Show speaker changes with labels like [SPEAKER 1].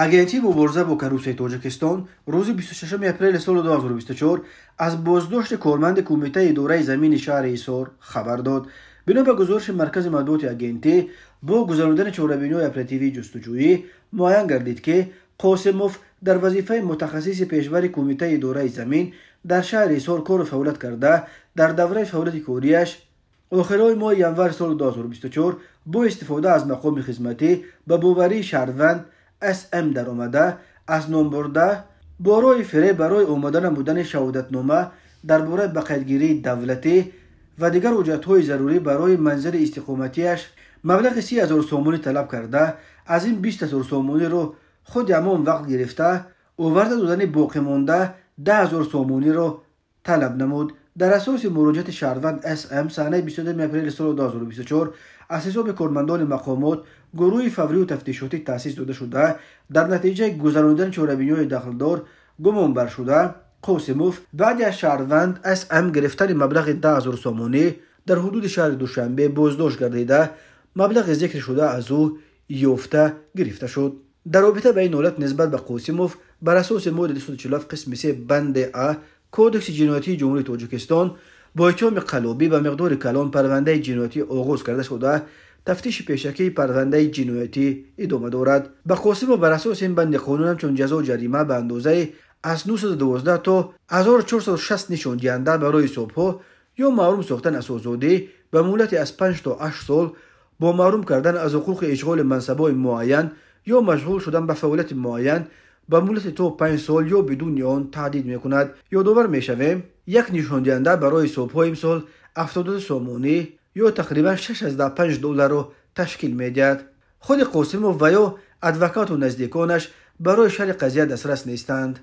[SPEAKER 1] Агентии мубориза бо коррупсияи Тоҷикистон рӯзи 26 апрели соли 2024 аз боздошти корманди Кумитаи идораи замини шаҳри Ҳисор хабар дод. Бино ба гузориши Маркази матбуоти агентӣ, бо гузаронидани чорабиниҳои оперативии ҷустуҷӯӣ муайян гардид, ки Қосимов дар вазифаи мутахассиси пешбари Кумитаи идораи замин дар шаҳри Ҳисор кору фаъолият карда, дар давраи фаъолияти кориаш охирҳои моҳи январи соли 2024 бо истифода аз мақоми хизматӣ ба боварии шаҳрванд СМ даромада, аз номбурда бо роҳи фиреб барои омода намудани шаҳодатнома дар бораи ба қайдгирии давлатӣ ва дигар ҳуҷҷатҳои зарурӣ барои манзили истиқоматиаш маблағи 30 000 сомонӣ талаб карда, аз ин 20 000 сомониро худи ҳамон вақт гирифта, оварда додани боқимонда 10 000 сомониро талаб намуд. Дар асоси муроҷиати шаҳрванд СМ санаи 22 апрели соли 2024 аз ҳисоби кормандони мақомот гурӯҳи фаврию тафтишотӣ таъсис дода шуда, дар натиҷаи гузаронидани чорабиниҳои дахлдор гумонбаршуда Қосимов баъди аз шаҳрванд СМ гирифтани маблағи 10 000 сомонӣ дар ҳудуди шаҳри Душанбе боздошт гардида, маблағи зикршуда аз ӯ ёфта гирифта шуд. Дар робита ба ин ҳолат нисбат ба Қосимов бар асоси моддаи 247 қисми 3 банди А Кодекси ҷиноятии Ҷумҳурии Тоҷикистон бо иттиҳоми қаллобӣ ба миқдори калон парвандаи ҷиноятӣ оғоз карда шуда, тафтиши пешакии парвандаи ҷиноятӣ идома дорад. Ба Қосимов бар асоси ин банди қонун ҳамчун ҷазо ҷарима ба андозаи аз 912 то 1460 нишондиҳанда барои ҳисобҳо ё маҳрум сохтан аз озодӣ ба муҳлати аз 5 то 8 сол бо маҳрум кардан аз ҳуқуқи ишғоли мансабҳои муайян ё машғул шудан ба фаъолияти муайян ба муҳлати то 5 сол ё бидуни он таҳдид мекунад. Ёдовар мешавем, як нишондиҳанда барои ҳисобҳо имсол 72 сомонӣ ё тақрибан 6,5 долларро ташкил медиҳад. Худи Қосимов ва ё адвокату наздиконаш барои шарҳи қазия дастрас нестанд.